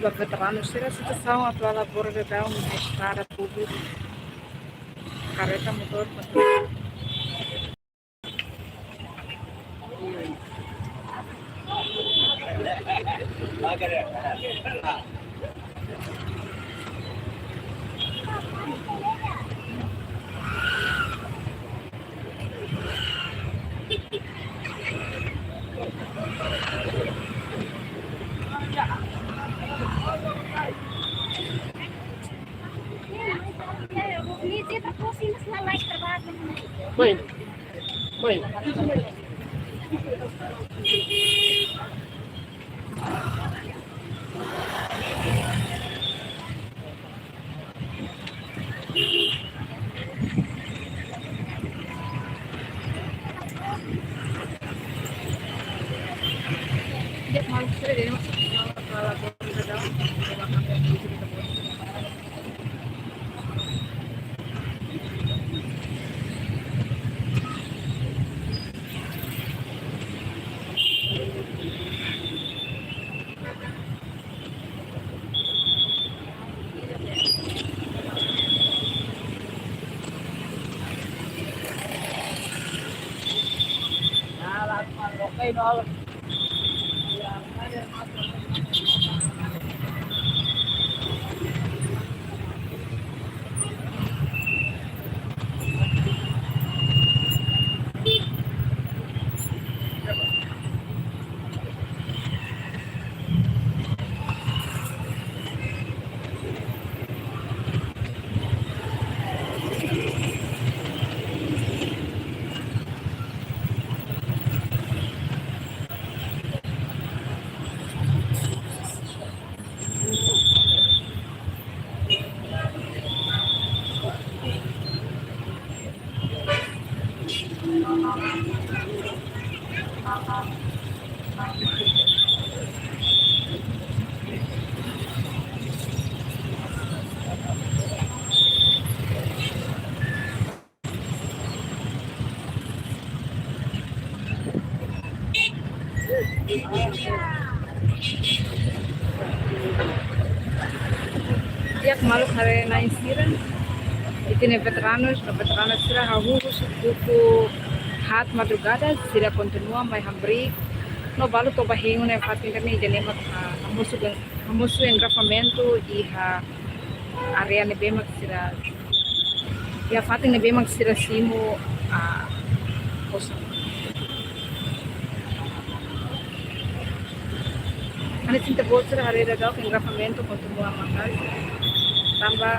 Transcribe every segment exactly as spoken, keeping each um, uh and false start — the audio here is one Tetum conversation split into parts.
ba veteranu sira, situasaun atuál agora daudaun iha estrada públiku, karreta, motór, motór. Mãe, mãe. Di'ak maluk haree-na'in sira, ita-nia veteranus no veterana sira hahú husi tuku haat madrugada, sira kontinua mai hamriik no balu to'o ba hemu ne'e fatin ne'ebé mak, ah, hamosu, hamosu engarrafamentu iha área ne'ebé mak sira, iha fatin ne'ebé mak sira simu, ah, osan. Hanesan ita-boot sira haree daudaun engarrafamentu kontinua maka'as. Tanba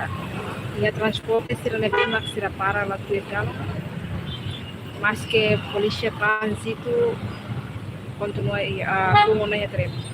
iha transporte sira ne'ebé mak sira para la tuir dalan. Maske polísia tránzitu kontinua, ah, tun ona iha terrenu.